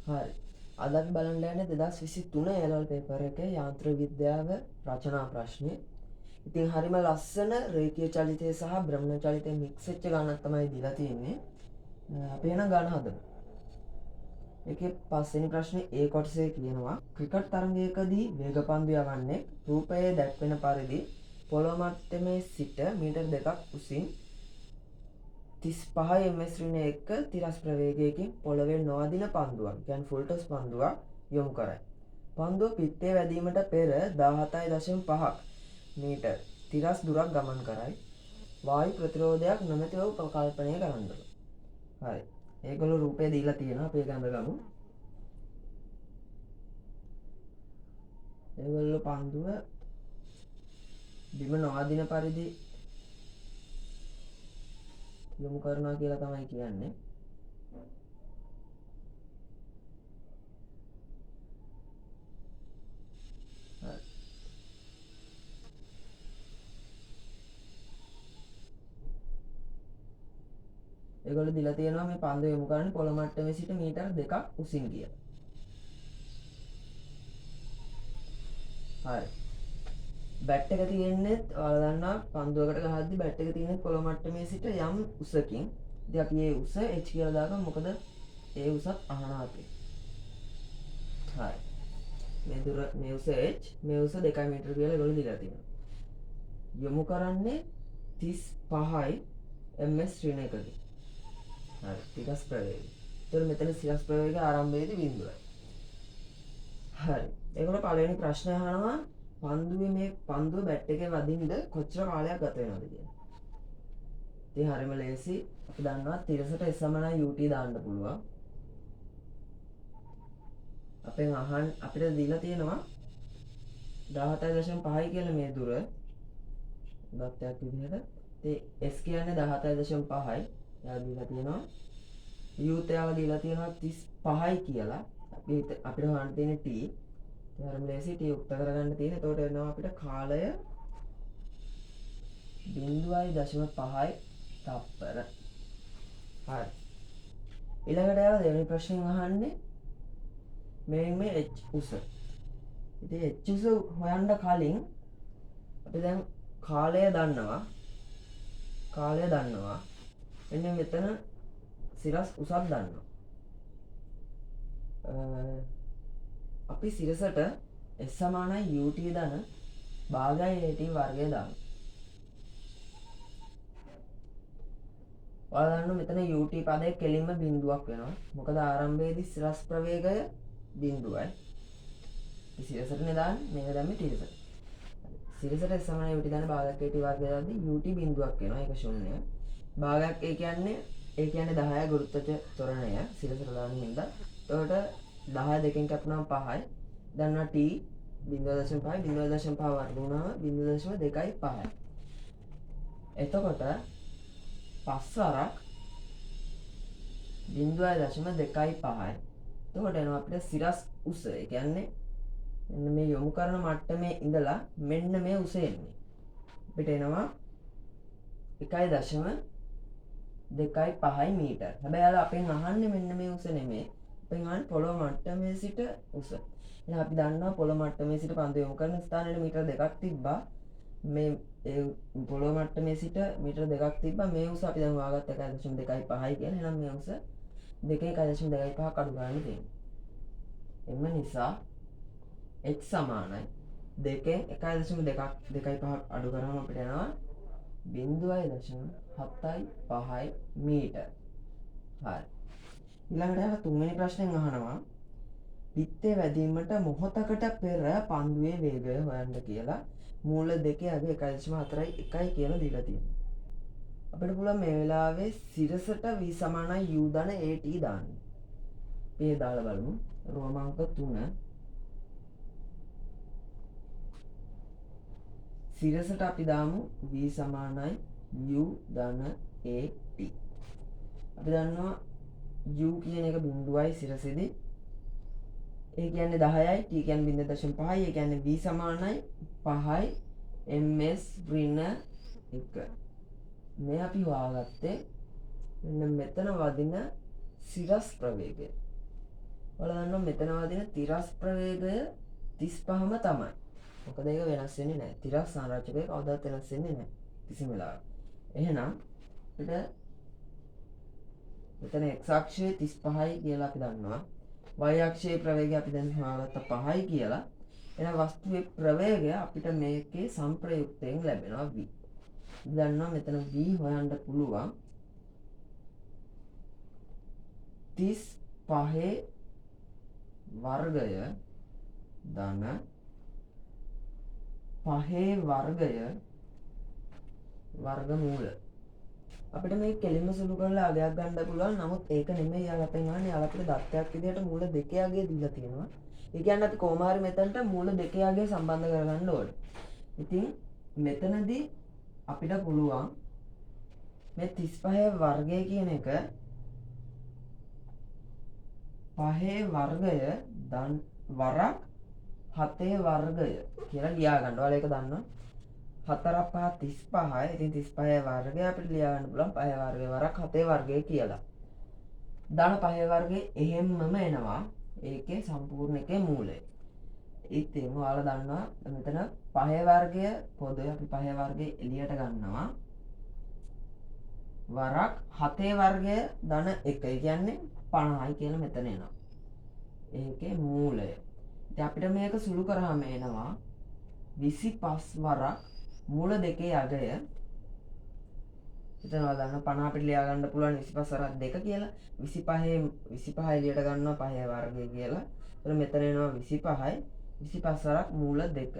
හරි. අද අපි බලන්න යන්නේ 2023 A level paper එකේ යාන්ත්‍ර විද්‍යාව රචනා ප්‍රශ්නේ. ඉතින් හරිම ලස්සන රේඛීය චලිතය සහ භ්‍රමණ චලිතය මික්ස් වෙච්ච ගණනක් තමයි දීලා තියෙන්නේ. අපි එහෙනම් ගණන හදමු. ඒකේ පස්වෙනි ප්‍රශ්නේ ඒ කොටසේ කියනවා ක්‍රිකට් තරගයකදී වේග පන්දු යවන්නේ රූපයේ දැක්වෙන පරිදි පොළොව මට්ටමේ සිට මීටර් 2ක් උසින් 35 ms ඍණ එක තිරස් ප්‍රවේගයකින් පොළවේ නොඅදින පන්දුවක්, කියන්නේ ෆුල් ටොස් පන්දුවක් යොමු කරයි. පන්දුව පිත්තේ වැදීමට පෙර 17.5ක් මීටර් තිරස් දුරක් ගමන් කරයි. වායු ප්‍රතිරෝධයක් නොමැතිව උපකල්පනය කරන්න. හරි. ඒගොල්ලෝ රූපය දීලා තියෙනවා. අපි ඒක අඳගමු. ඒගොල්ලෝ පන්දුව බිම නොඅදින පරිදි යොමු කරනවා කියලා තමයි කියන්නේ. හරි. ඒගොල්ලෝ දීලා තියෙනවා මේ පන්දුව යොමු කරන්නේ පොළොව මට්ටමේ සිට මීටර් 2ක් උසින් කියලා. හරි. බැට් එක තියෙන්නේ ඔයාලා දන්නවා පන්දුවකට ගහද්දි බැට් එක තියෙන්නේ පොළොව මට්ටමේ සිට යම් උසකින්. ඉතින් අපි ඒ උස h කියලා දාගමු, මොකද ඒ උසත් අහනවා අපි. හරි. මේ දුර මේ උස h, මේ උස 2 මීටර කියලා ඒගොල්ලෝ දීලා තියෙනවා. යොමු කරන්නේ 35 ms ඍණ එකකින්. හරි, තිරස් ප්‍රවේගය. ඒතර මෙතන තිරස් ප්‍රවේගය ආරම්භයේදී බිඳුවයි. හරි. ඒගොල්ලෝ පළවෙනි ප්‍රශ්නය අහනවා පන්දුවේ මේ පන්දුව බැට් එකේ වදින්න කොච්චර කාලයක් ගත වෙනවද කියලා. ඉතින් හරිම ලේසි. අපි දන්නවා තිරසට S සමානයි UT දාන්න පුළුවන්. අපෙන් අහන් අපිට දීලා තියෙනවා 17.5යි කියලා මේ දුර දත්තයක් විදිහට. ඉතින් S කියන්නේ 17.5යි. එයා දීලා තියෙනවා. U එයාලා දීලා තියෙනවා 35යි කියලා. අපිට හොයන්න තියෙන්නේ T. ඉතින් හරිම ලේසි T උක්ත කරගන්න තියෙන. එතකොට එනවා අපිට කාලය 0.5 තප්පර. හරි. ඊළඟට එයාලා දෙවෙනි ප්‍රශ්نين අහන්නේ මේ H උස. ඉතින් H උස හොයන්න කලින් අපි දැන් කාලය දන්නවා. කාලය දන්නවා. එන්නේ මෙතන සිරස් උසක් දන්නවා. අපි සිරසට S සමානයි UT ධන භාගයි AT වර්ගය දාමු. ඔයාලා දන්නවා මෙතන UT පදය කෙලින්ම බිඳුවක් වෙනවා. මොකද ආරම්භයේදී සිරස් ප්‍රවේගය බිඳුවයි. ඉතින් සිරසටනේ දාන්නේ, මේක දැම්මේ තිරසට. සිරසට S සමානයි UT ධන භාගයක් AT වර්ගය දාද්දී UT බිඳුවක් වෙනවා. ඒක ශූන්‍යයි. භාගයක් ඒ කියන්නේ 10 ගුරුත්වජ ත්වරණය සිරසට දාන හින්දා. එතකොට 10 දෙකෙන් කැපුණාම 5යි. දන්නවා T 0.5 0.5 වර්ග වුණාම 0.25යි. එතකොට පස් වරක් 0.25යි. එතකොට එනවා අපිට සිරස් උස. ඒ කියන්නේ මෙන්න මේ යොමු කරන මට්ටමේ ඉඳලා මෙන්න මේ උස එන්නේ. අපිට එනවා 1.25 මීටර්. හැබැයි යාළුවා අපෙන් අහන්නේ මෙන්න මේ උස නෙමෙයි. අපෙන් අහන්නේ පොළොව මට්ටමේ සිට උස. එහෙනම් අපි දන්නවා පොළොව මට්ටමේ සිට පන්දු යොමු කරන ස්ථානයේ මීටර් 2ක් තිබ්බා. මේ ඒ පොළොව මට්ටමේ සිට මීටර් 2ක් තිබ්බා. මේ උස අපි දැන් හොයාගත්ත 1.25යි කියලා. එහෙනම් මේ උස දෙකෙන් 1.25ක් අඩු කරන්න තියෙනවා. එම නිසා h සමානයි දෙකෙන් 1.25ක් අඩු කරාම අපිට එනවා 0.75 මීටර්. හරි. ඊළඟට අහන තුන්වෙනි ප්‍රශ්نين අහනවා පිත්තේ වැදීමට මොහොතකට පෙර පන්දුවේ වේගය හොයන්න කියලා මූල දෙකේ අග 1.41 කියලා දීලා තියෙනවා. අපිට පුළුවන් මේ වෙලාවේ සිරසට v සමානයි u ධන at දාන්න. අපි ඒ දාලා බලමු. රෝමාංක 3 සිරසට අපි දාමු v සමානයි u ධන at. අපි දන්නවා u කියන එක බිඳුවයි සිරසේදී. ඒ කියන්නේ 10යි, t කියන්නේ 0.5යි, ඒ කියන්නේ v සමානයි 5යි ms ඍණ 1. මේ අපි හොයාගත්තේ මෙන්න මෙතන වදින සිරස් ප්‍රවේගය. ඔයාලා දන්නවා මෙතන වදින තිරස් ප්‍රවේගය 35ම තමයි. මොකද ඒක වෙනස් වෙන්නේ නැහැ. තිරස් සංරචකය කවදාවත් වෙනස් වෙන්නේ නැහැ කිසිම වෙලාවක. එහෙනම් අපිට මෙතන x අක්ෂයේ 35යි කියලා අපි දන්නවා. y අක්ෂයේ ප්‍රවේගය අපි දැන් හොයාගත්ත 5යි කියලා. එහෙනම් වස්තුවේ ප්‍රවේගය අපිට මේකේ සංප්‍රයුක්තයෙන් ලැබෙනවා v. අපි දන්නවා මෙතන v හොයන්න පුළුවන් 35 වර්ගය ධන 5 වර්ගය වර්ගමූල. අපිට මේ කෙලින්ම සුළු කරලා අගයක් ගන්න පුළුවන්. නමුත් ඒක නෙමෙයි යාළුවා අපෙන් අහන්නේ. යාළුවා අපිට දත්තයක් විදියට මූල දෙකේ අගය දීලා තියෙනවා. ඒ කියන්නේ අපි කොහොම හරි මෙතනට මූල දෙකේ අගය සම්බන්ධ කරගන්න ඕනේ. ඉතින් මෙතනදී අපිට පුළුවන් මේ 35 වර්ගය කියන එක 5 වර්ගය ධන වරක් 7 වර්ගය කියලා ලියා ගන්න. ඔයාලා ඒක දන්නවා. 4 5 35යි. ඉතින් 35 වර්ගය අපිට ලියා ගන්න පුළුවන් 5 වර්ගය වරක් 7 වර්ගය කියලා. ධන 5 වර්ගය එහෙම්මම එනවා. ඒකේ සම්පූර්ණ එකේ මූලය. ඉතින් ඔයාලා දන්නවා මෙතන 5 වර්ගය පොදුවේ අපි 5 වර්ගය එළියට ගන්නවා. වරක් 7 වර්ගය ධන 1. ඒ කියන්නේ 50යි කියලා මෙතන එනවා. ඒකේ මූලය. ඉතින් අපිට මේක සුළු කරාම එනවා 25 වරක් මූල දෙකේ අගය. එතන ඔයාලා දන්නවා 50 අපිට ලියා ගන්න පුළුවන් 25 වරක් 2 කියලා. 25 එළියට ගන්නවා 5 වර්ගය කියලා. එතන මෙතන එනවා 25යි 25 වරක් මූල දෙක.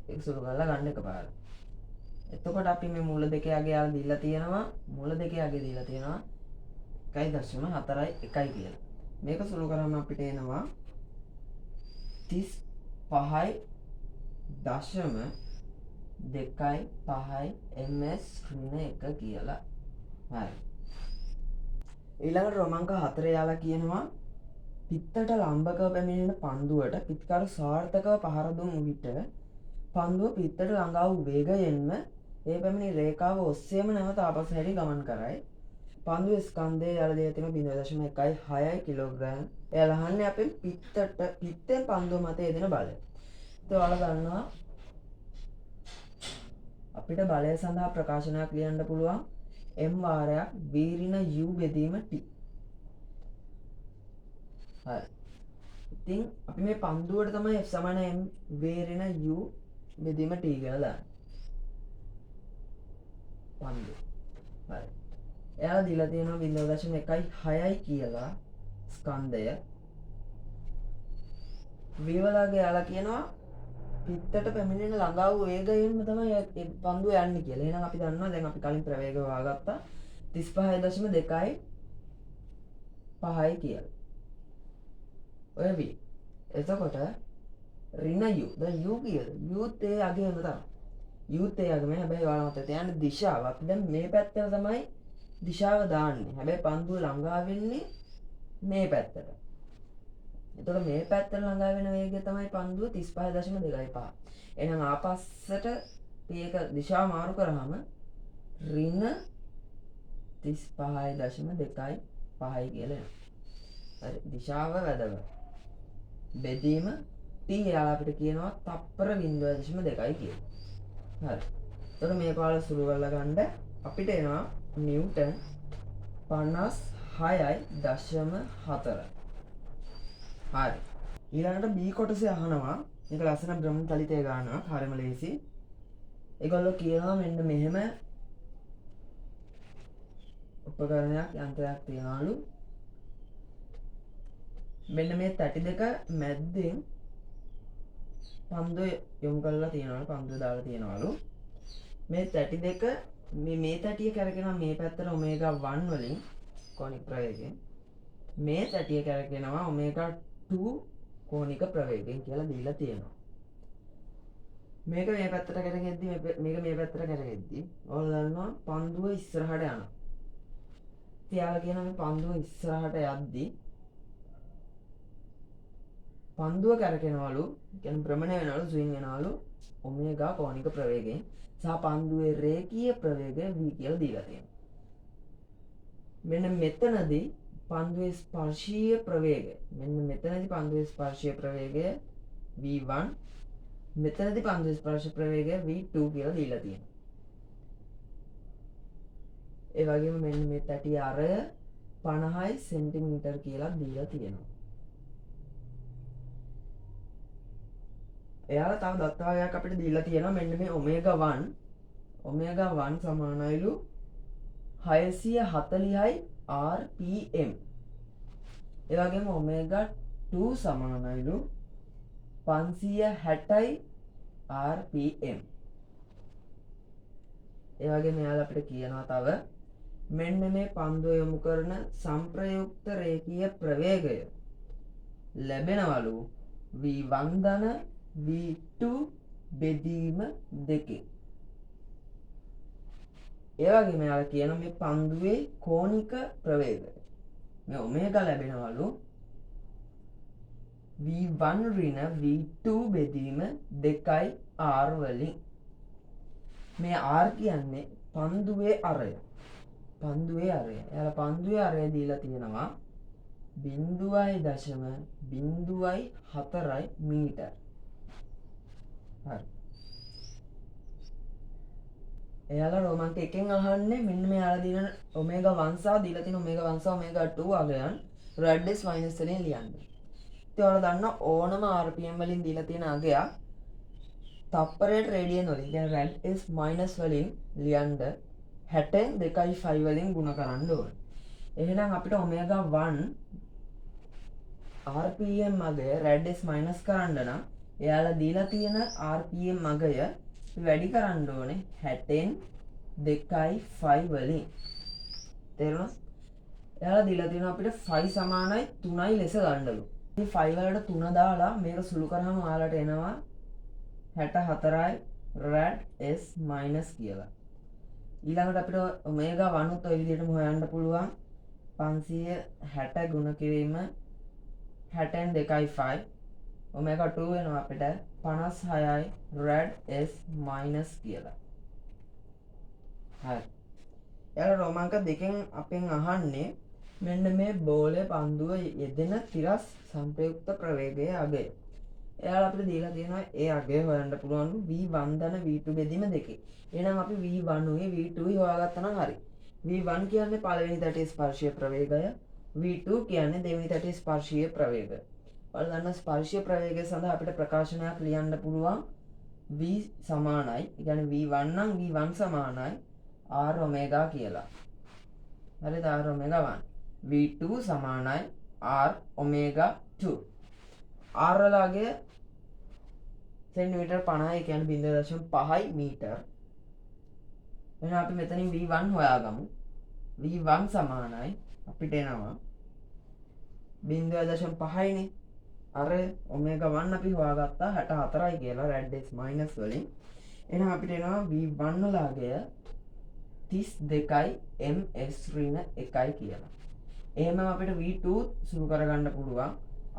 ඒක සුළු කරලා ගන්න එකපාර. එතකොට අපි මේ මූල දෙකේ අගය යාලා දීලා තියෙනවා. මූල දෙකේ අගය දීලා තියෙනවා 1.41 කියලා. මේක සුළු කරාම අපිට එනවා 35.25 ms ඍණ 1 කියලා. හරි. ඊළඟට රෝමාංක 4 යාලා කියනවා පිත්තට ලම්බකව පැමිණෙන පන්දුවට පිත්කරු සාර්ථකව පහර දුන් විට පන්දුව පිත්තට ළඟා වූ වේගයෙන්ම ඒ පැමිණි රේඛාව ඔස්සේම නැවත ආපසු හැරී ගමන් කරයි. පන්දුවේ ස්කන්ධය යාලා දීලා තියෙනවා 0.16 කිලෝග්‍රෑම්. එයාලා අහන්නේ අපෙන් පිත්තෙන් පන්දුව මත යෙදෙන බලය. ඉතින් ඔයාලා දන්නවා අපිට බලය සඳහා ප්‍රකාශනයක් ලියන්න පුළුවන් m වාරයක් v ඍණ u බෙදීම t. හරි. ඉතින් අපි මේ පන්දුවට තමයි F සමාන m v ඍණ u බෙදීම t කියලා දාන්නේ. පන්දුව. හරි. එයාලා දීලා තියෙනවා 0.16 කියලා ස්කන්ධය. v වලගේ එයාලා කියනවා පිත්තට පැමිණෙන ළඟා වූ වේගයෙන්ම තමයි ඒ පන්දුව යන්නේ කියලා. එහෙනම් අපි දන්නවා දැන් අපි කලින් ප්‍රවේග හොයාගත්තා 35.25 කියලා. ඔය v. එතකොට ඍණ u. දැන් u කීයද? u ත් ඒ අගයම තමයි. u ත් ඒ අගම. හැබැයි ඔයාලා මතක තියාගන්න දිශාව. අපි දැන් මේ පැත්තට තමයි දිශාව දාන්නේ. හැබැයි පන්දුව ළඟා වෙන්නේ මේ පැත්තට. එතකොට මේ පැත්තට ළඟා වෙන වේගය තමයි පන්දුව 35.25. එහෙනම් ආපස්සට අපි ඒක දිශාව මාරු කරාම ඍණ 35.25 කියලා එනවා. හරි, දිශාව වැදගත්. බෙදීම t එයාලා අපිට කියනවා තප්පර 0.2 කියලා. හරි. එතකොට මේක ඔයාලා සුළු කරලා ගන්න අපිට එනවා නිව්ටන් 56.4. හරි. ඊළඟට B කොටසේ අහනවා මේක ලස්සන භ්‍රමණ චලිතය ගන්නවා. හරිම ලේසි. ඒගොල්ලෝ කියනවා මෙන්න මෙහෙම උපකරණයක් යන්ත්‍රයක් තියනවලු. මෙන්න මේ තැටි දෙක මැද්දෙන් පන්දුව යොමු කරලා තියනවලු, පන්දුව දාලා තියනවලු. මේ තැටි දෙක මේ තැටිය කැරකෙනවා මේ පැත්තට ඔමේගා 1 වලින් කෝණික ප්‍රවේගයෙන්. මේ තැටිය කැරකෙනවා ඔමේගා 2 කෝණික ප්‍රවේගයෙන් කියලා දීලා තියෙනවා. මේක මේ පැත්තට කැරකෙද්දි මේක මේ පැත්තට කැරකෙද්දි ඔයාලා දන්නවා පන්දුව ඉස්සරහට යනවා. තියාලා කියනවා මේ පන්දුව ඉස්සරහට යද්දි පන්දුව කැරකෙනවලු, කියන්නේ භ්‍රමණය වෙනවලු, ස්විං වෙනවලු ඔමේගා කෝණික ප්‍රවේගයෙන් සහ පන්දුවේ රේඛීය ප්‍රවේගය v කියලා දීලා තියෙනවා. මෙන්න මෙතනදී පන්දුවේ ස්පර්ශීය ප්‍රවේගය. මෙන්න මෙතනදී පන්දුවේ ස්පර්ශීය ප්‍රවේගය V1, මෙතනදී පන්දුවේ ස්පර්ශ ප්‍රවේගය V2 කියලා දීලා තියෙනවා. ඒ වගේම මෙන්න මේ තැටිය අරය 50 සෙන්ටිමීටර් කියලා දීලා තියෙනවා. එයාලා තව දත්ත වගයක් අපිට දීලා තියෙනවා. මෙන්න මේ ඔමේගා 1, ඔමේගා 1 සමානයිලු 640යි RPM. ඒ වගේම ඔමේගා 2 සමානයිලු 560යි RPM. ඒ වගේම එයාලා අපිට කියනවා තව මෙන්න මේ පන්දුව යොමු කරන සංප්‍රයුක්ත රේඛීය ප්‍රවේගය ලැබෙනවලු V1 ධන V2 බෙදීම දෙකෙන්. ඒ වගේම එයාලා කියනවා මේ පන්දුවේ කෝණික ප්‍රවේගය මේ ඔමේගා ලැබෙනවලු V1 ඍණ V2 බෙදීම දෙකයි R වලින්. මේ R කියන්නේ පන්දුවේ අරය. පන්දුවේ අරය. එයාලා පන්දුවේ අරය දීලා තියෙනවා 0.04 මීටර්. හරි. එයාලා රෝමාංක එකෙන් අහන්නේ මෙන්න මේ එයාලා දීන ඔමේගා 1 සහ දීලා තියෙන ඔමේගා 1 සහ ඔමේගා 2 අගයන් රැඩ් S minus වලින් ලියන්න. ඉතින් ඔයාලා දන්නා ඕනම RPM වලින් දීලා තියෙන අගයක් තප්පරයට රේඩියන් වලින්, කියන්නේ රැඩ් S minus වලින් ලියන්න හැටෙන් දෙකයි ෆයිව් වලින් ගුණ කරන්න ඕනේ. එහෙනම් අපිට ඔමේගා 1 RPM අගය රැඩ් S minus කරන්න නම් එයාලා දීලා තියෙන RPM අගය වැඩි කරන්න ඕනේ හැටෙන් දෙකයි ෆයිව් වලින්. තේරුණා? එයාලා දීලා තියෙනවා අපිට ෆයිව් සමානයි තුනයි ලෙස ගන්නලු. ඉතින් ෆයිව් වලට තුන දාලා මේක සුළු කරාම ඔයාලට එනවා හැටහතරයි රැඩ් S minus කියලා. ඊළඟට අපිට ඔමේගා 1 උත් ඔය විදිහටම හොයන්න පුළුවන්. 560 ගුණ කිරීම හැටෙන් දෙකයි ෆයිව්. ඔමේගා 2 වෙනවා අපිට පනස්හයයි රැඩ් S minus කියලා. හරි. එයාලා රෝමාංක දෙකෙන් අපෙන් අහන්නේ මෙන්න මේ බෝලය පන්දුව යෙදෙන තිරස් සංප්‍රයුක්ත ප්‍රවේගයේ අගය. එයාලා අපිට දීලා තියෙනවා ඒ අගය හොයන්න පුළුවන්ලු V1 ධන V2 බෙදීම දෙකේ. එහෙනම් අපි V1 උයි V2 උයි හොයාගත්තා නම් හරි. V1 කියන්නේ පළවෙනි තැටියේ ස්පර්ශීය ප්‍රවේගය, V2 කියන්නේ දෙවෙනි තැටියේ ස්පර්ශීය ප්‍රවේගය. ඔයාලා දන්නා ස්පර්ශීය ප්‍රවේගය සඳහා අපිට ප්‍රකාශනයක් ලියන්න පුළුවන් V සමානයි, ඒ කියන්නේ V1 නම් V1 සමානයි R omega කියලා. හරිද? R omega 1. V2 සමානයි R omega 2. R වල අගය සෙන්ටිමීටර් 50යි, ඒ කියන්නේ බිංදුව දශම පහයි මීටර්. එහෙනම් අපි මෙතනින් V1 හොයාගමු. V1 සමානයි අපිට එනවා බිංදුව දශම පහයිනේ. අර ඔමේගා 1 අපි හොයාගත්තා හැටහතරයි කියලා රැඩ් S minus වලින්. එහෙනම් අපිට එනවා V1 වල අගය තිස්දෙකයි MS ඍණ එකයි කියලා. එහෙමම අපිට V2 සුළු කරගන්න පුළුවන්.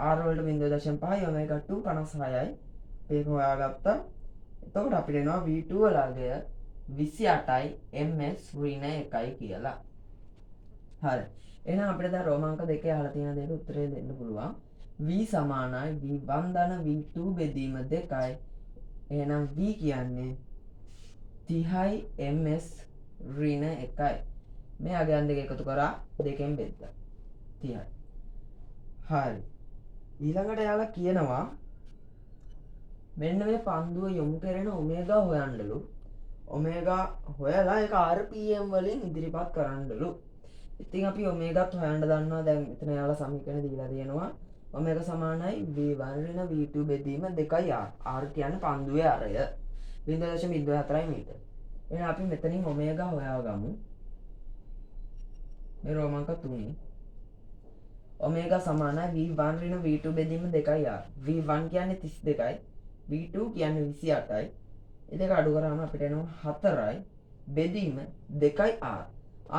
R වලට බිංදුව දශම පහයි ඔමේගා 2 පනස්හයයි. මේක හොයාගත්තා. එතකොට අපිට එනවා V2 වල අගය විසිඅටයි MS ඍණ එකයි කියලා. හරි. එහෙනම් අපිට දැන් රෝමාංක දෙකේ අහලා තියෙන දේට උත්තරේ දෙන්න පුළුවන්. V සමානයි V1 ධන V2 බෙදීම දෙකයි. එහෙනම් V කියන්නේ තිහයි MS ඍණ එකයි. මේ අගයන් දෙක එකතු කරා දෙකෙන් බෙදලා 30යි. හරි. ඊළඟට එයාලා කියනවා මෙන්න මේ පන්දුව යොමු කරන ඔමේගා හොයන්නලු. ඔමේගා හොයලා ඒක RPM වලින් ඉදිරිපත් කරන්නලු. ඉතින් අපි ඔමේගාත් හොයන්න දන්නවා. දැන් මෙතන එයාලා සමීකරණ දීලා තියෙනවා. ඔමේගා සමානයි V1 ඍණ V2 බෙදීම දෙකයි R. R කියන්නේ පන්දුවේ අරය. බිංදුව දශම බිංදුව හතරයි මීටර්. එහෙනම් අපි මෙතනින් ඔමේගා හොයාගමු. මේ රෝමාංක තුනේ. ඔමේගා සමානයි V1 ඍණ V2 බෙදීම දෙකයි R. V1 කියන්නේ තිස්දෙකයි. V2 කියන්නේ විසිඅටයි. ඒ දෙක අඩු කරාම අපිට එනවා හතරයි බෙදීම දෙකයි R.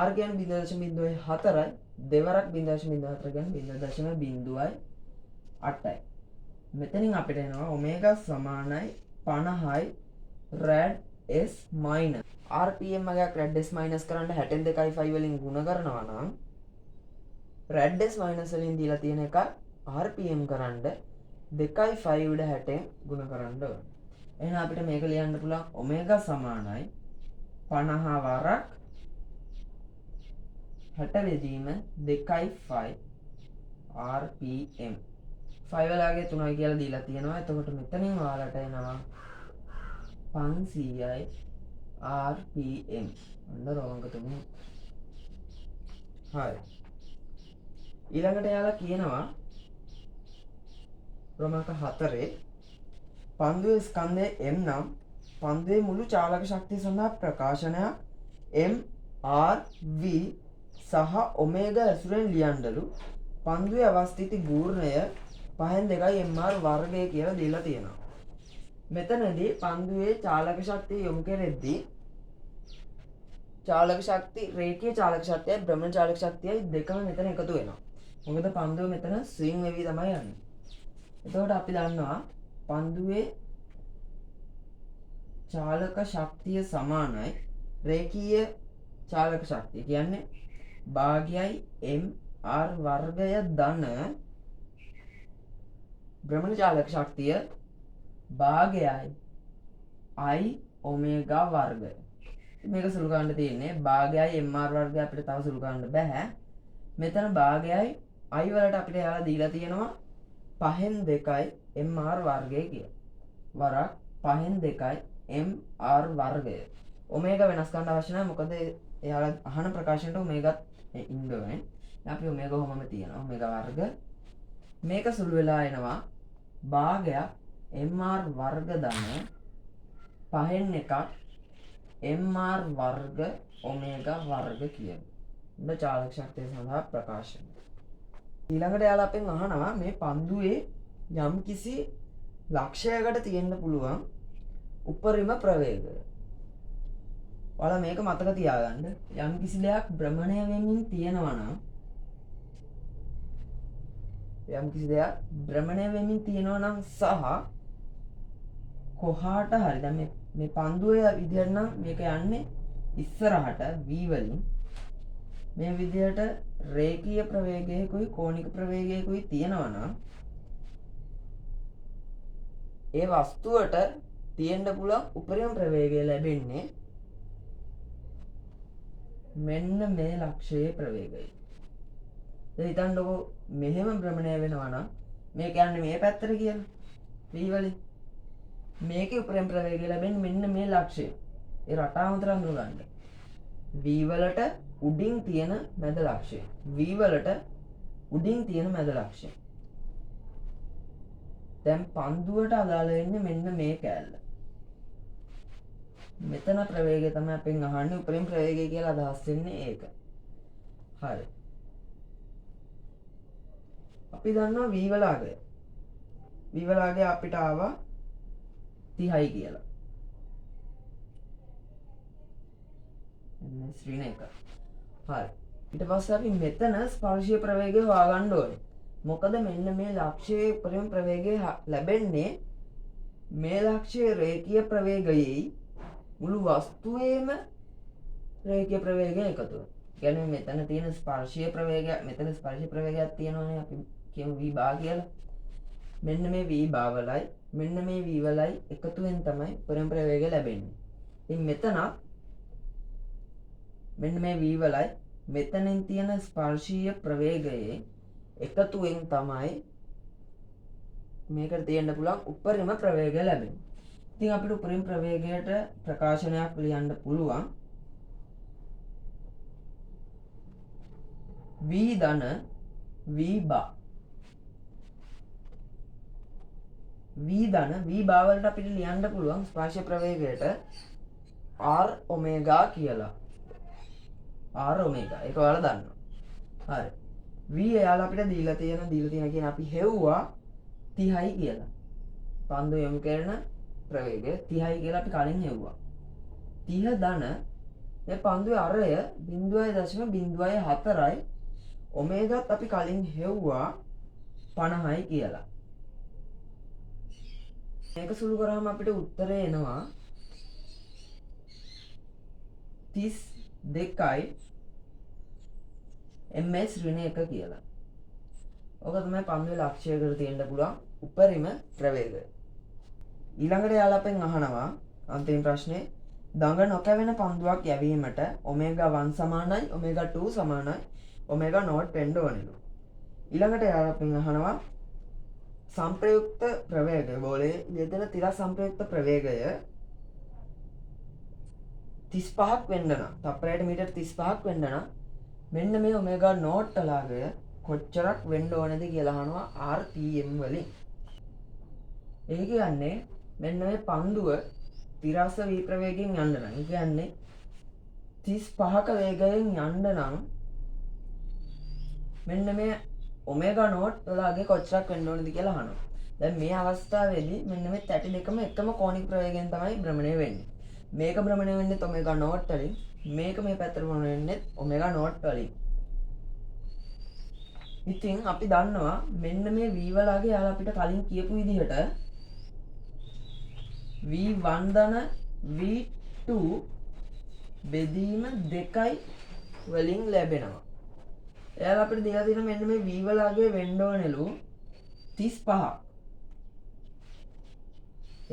R කියන්නේ බිංදුව දශම බිංදුවයි හතරයි. දෙවරක් බිංදුව දශම බිංදුව හතර කියන්නේ බිංදුව දශම බිංදුවයි අටයි. මෙතනින් අපිට එනවා ඔමේගා සමානයි පනහයි රැඩ් S minus. RPM එකක් රැඩ් S minus කරන්න හැටෙන් දෙකයි ෆයිව් වලින් ගුණ කරනවා නම් රැඩ් S minus වලින් දීලා තියෙන එක RPM කරන්න 2.5 උඩ 60න් ගුණ කරන්න ඕනේ. එහෙනම් අපිට මේක ලියන්න පුළුවන් ඔමේගා සමානයි 50 වරක් 60 බෙදීම 2.5 RPM. 5 වලගේ 3යි කියලා දීලා තියෙනවා. එතකොට මෙතනින් ඔයාලට එනවා 500යි RPM. ඔන්න රෝංග තුනේ. හරි. ඊළඟට එයාලා කියනවා රෝමක 4 පන්දුවේ ස්කන්ධය M නම් පන්දුවේ මුළු චාලක ශක්තිය සඳහා ප්‍රකාශනයක් M R V සහ ඔමේගා ඇසුරෙන් ලියන්නලු. පන්දුවේ අවස්ථිති ගූර්ණය 5.2 MR වර්ගය කියලා දීලා තියෙනවා. මෙතනදී පන්දුවේ චාලක ශක්තිය යොමු කෙරෙද්දී චාලක ශක්ති රේඛීය චාලක ශක්තියයි භ්‍රමණ චාලක ශක්තියයි දෙකම මෙතන එකතු වෙනවා. මොකද පන්දුව මෙතන ස්විං වෙවි තමයි යන්නේ. එතකොට අපි දන්නවා පන්දුවේ චාලක ශක්තිය සමානයි රේඛීය චාලක ශක්තිය කියන්නේ භාගයයි M R වර්ගය ධන භ්‍රමණ චාලක ශක්තිය භාගයයි I omega වර්ගය. මේක සුළු කරන්න තියෙන්නේ භාගයයි M R වර්ගය අපිට තව සුළු කරන්න බෑ. මෙතන භාගයයි I වලට අපිට එයාලා දීලා තියෙනවා 5.2 M R වර්ගය කියලා. වරක් 5.2 M R වර්ගය. ඔමේගා වෙනස් කරන්න අවශ්‍ය නැහැ, මොකද එයාලා අහන ප්‍රකාශනයට ඔමේගාත් ඉන්න ඕනේ. දැන් අපි ඔමේගා කොහොමද තියෙනවා? ඔමේගා වර්ග මේක සුළු වෙලා එනවා භාගයක් M R වර්ග ධන 5.1 M R වර්ග ඔමේගා වර්ග කියන. ඔන්න චාලක ශක්තිය සඳහා ප්‍රකාශන. ඊළඟට එයාලා අපෙන් අහනවා මේ පන්දුවේ යම් කිසි ලක්ෂයකට තියෙන්න පුළුවන් උපරිම ප්‍රවේගය. ඔයාලා මේක මතක තියාගන්න. යම් කිසි දෙයක් භ්‍රමණය වෙමින් තියෙනවා නම් යම් කිසි දෙයක් භ්‍රමණය වෙමින් තියෙනවා නම් සහ කොහාට හරි දැන් මේ පන්දුවේ විදියට නම් මේක යන්නේ ඉස්සරහට V වලින් මේ විදියට රේඛීය ප්‍රවේගයකුයි කෝණික ප්‍රවේගයකුයි තියෙනවා නම් ඒ වස්තුවට තියෙන්න පුළුවන් උපරිම ප්‍රවේගය ලැබෙන්නේ මෙන්න මේ ලක්ෂයේ ප්‍රවේගය. දැන් හිතන්නකෝ මෙහෙම භ්‍රමණය වෙනවා නම් මේක යන්නේ මේ පැත්තට කියලා V වලින්. මේකේ උපරිම ප්‍රවේගය ලැබෙන්නේ මෙන්න මේ ලක්ෂය. ඒ රටාව හොඳට අඳුර ගන්න. V වලට උඩින් තියෙන මැද ලක්ෂය. V වලට උඩින් තියෙන මැද ලක්ෂය. දැන් පන්දුවට අදාළ වෙන්නේ මෙන්න මේ කෑල්ල. මෙතන ප්‍රවේගය තමයි අපෙන් අහන්නේ උපරිම ප්‍රවේගය කියලා අදහස් වෙන්නේ ඒක. හරි. අපි දන්නවා V වල අගය. V වල අගය අපිට ආවා 30යි කියලා. එන්න ශ්‍රීණ එක. හරි. ඊට පස්සේ අපි මෙතන ස්පර්ශීය ප්‍රවේගය හොයාගන්න ඕනේ. මොකද මෙන්න මේ ලක්ෂයේ උපරිම ප්‍රවේගය ලැබෙන්නේ මේ ලක්ෂයේ රේඛීය ප්‍රවේගයේ මුළු වස්තුවේම රේඛීය ප්‍රවේගය එකතුව. කියන්නේ මෙතන තියෙන ස්පර්ශීය ප්‍රවේගය, මෙතන ස්පර්ශීය ප්‍රවේගයක් තියෙනවනේ අපි කියමු V බා කියලා. මෙන්න මේ V බා වලයි මෙන්න මේ V වලයි එකතුවෙන් තමයි උපරිම ප්‍රවේගය ලැබෙන්නේ. ඉතින් මෙතන මෙන්න මේ V වලයි මෙතනින් තියෙන ස්පර්ශීය ප්‍රවේගයේ එකතුවෙන් තමයි මේකට තියෙන්න පුළුවන් උපරිම ප්‍රවේගය ලැබෙන්නේ. ඉතින් අපිට උපරිම ප්‍රවේගයට ප්‍රකාශනයක් ලියන්න පුළුවන් V ධන V බා. V ධන V බා වලට අපිට ලියන්න පුළුවන් ස්පර්ශ ප්‍රවේගයට R omega කියලා. R omega ඒක ඔයාලා දන්නවා. හරි. V එයාලා අපිට දීලා තියෙන කියන අපි හෙව්වා 30යි කියලා. පන්දු යොමු කරන ප්‍රවේගය 30යි කියලා අපි කලින් හෙව්වා. 30 ධන මේ පන්දුවේ අරය 0.04යි ඔමේගාත් අපි කලින් හෙව්වා 50යි කියලා. මේක සුළු කරාම අපිට උත්තරේ එනවා 32යි ms ඍණ 1 කියලා. ඔක තමයි පන්දුවේ ලක්ෂ්‍යයකට තියෙන්න පුළුවන් උපරිම ප්‍රවේගය. ඊළඟට යාලා අපෙන් අහනවා අන්තිම ප්‍රශ්නේ, දඟ නොකැවෙන පන්දුවක් යැවීමට ඔමේගා 1 සමානයි ඔමේගා 2 සමානයි ඔමේගා නෝට් වෙන්න ඕනෙලු. ඊළඟට යාලා අපෙන් අහනවා සංප්‍රයුක්ත ප්‍රවේගය, බෝලයේ යෙදෙන තිර සංප්‍රයුක්ත ප්‍රවේගය 35ක් වෙන්න නම්, තප්පරයට මීටර් 35ක් වෙන්න නම් මෙන්න මේ ඔමේගා නෝට් අලාගය කොච්චරක් වෙන්න ඕනේද කියලා අහනවා RPM වලින්. ඒ කියන්නේ මෙන්න මේ පන්දුව තිරස්ස වී ප්‍රවේගයෙන් යන්න නම්, ඒ කියන්නේ 35ක වේගයෙන් යන්න නම් මෙන්න මේ ඔමේගා නෝට් වලගේ කොච්චරක් වෙන්න ඕනේද කියලා අහනවා. දැන් මේ අවස්ථාවේදී මෙන්න මේ තැටි දෙකම එකම කෝණික ප්‍රවේගයෙන් තමයි භ්‍රමණය වෙන්නේ. මේක භ්‍රමණය වෙන්නේ ඔමේගා නෝට් වලින්, මේක මේ පැත්තට භ්‍රමණය වෙන්නේ ඔමේගා නෝට් වලින්. ඉතින් අපි දන්නවා මෙන්න මේ V වලගේ යාලා අපිට කලින් කියපු විදිහට V1 ධන V2 බෙදීම 2 වලින් ලැබෙනවා. එයාලා අපිට දීලා තියෙන මෙන්න මේ V වලගේ වෙන්න ඕනෙලු 35.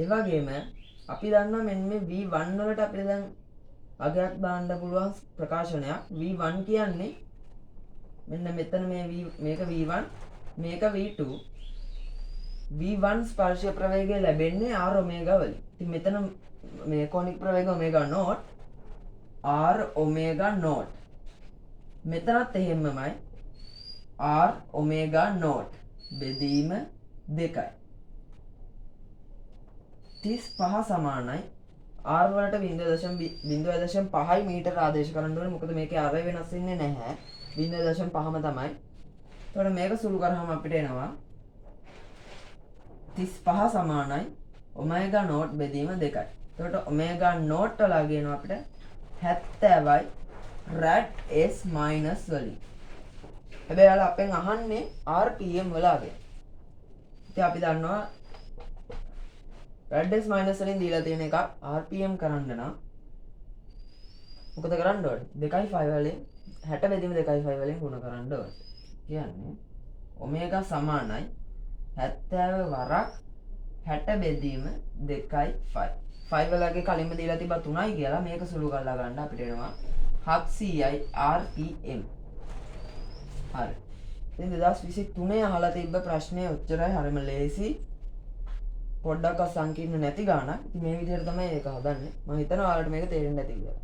ඒ වගේම අපි දන්නවා මෙන්න මේ V1 වලට අපිට දැන් අගයක් දාන්න පුළුවන් ප්‍රකාශනයක්. V1 කියන්නේ මෙන්න මෙතන මේ V, මේක V1 මේක V2. V1 ස්පර්ශ ප්‍රවේගය ලැබෙන්නේ R omega වලින්. ඉතින් මෙතන මේ කෝණික ප්‍රවේග omega naught, R omega naught. මෙතනත් එහෙම්මමයි R omega naught බෙදීම 2යි. 35 සමානයි R වලට 0.5 මීටර ආදේශ කරන්න ඕනේ. මොකද මේකේ R වෙනස් වෙන්නේ නැහැ. 0.5ම තමයි. එතකොට මේක සුළු කරාම අපිට එනවා 35 සමානයි ඔමේගා නෝට් බෙදීම 2යි. එතකොට ඔමේගා නෝට් වල කියනවා අපිට 70යි රැඩ් S minus වලින්. හැබැයි යාළුවා අපෙන් අහන්නේ RPM වල අගය. ඉතින් අපි දන්නවා රැඩ් S minus වලින් දීලා තියෙන එක RPM කරන්න නම් මොකද කරන්න ඕනේ? 2.5 වලින් 60 බෙදීම 2.5 වලින් ගුණ කරන්න ඕනේ. කියන්නේ ඔමේගා සමානයි 70 වරක් 60 බෙදීම 2.5. 5 වලගේ කලින්ම දීලා තිබ්බා 3යි කියලා. මේක සුළු කරලා ගන්න අපිට එනවා 700යි RPM. හරි. ඉතින් 2023 අහලා තිබ්බ ප්‍රශ්නය ඔච්චරයි. හරිම ලේසි. පොඩ්ඩක්වත් සංකීර්ණ නැති ගාණක්. ඉතින් මේ විදිහට තමයි ඒක හදන්නේ. මම හිතනවා ඔයාලට මේක තේරෙන්න ඇති කියලා.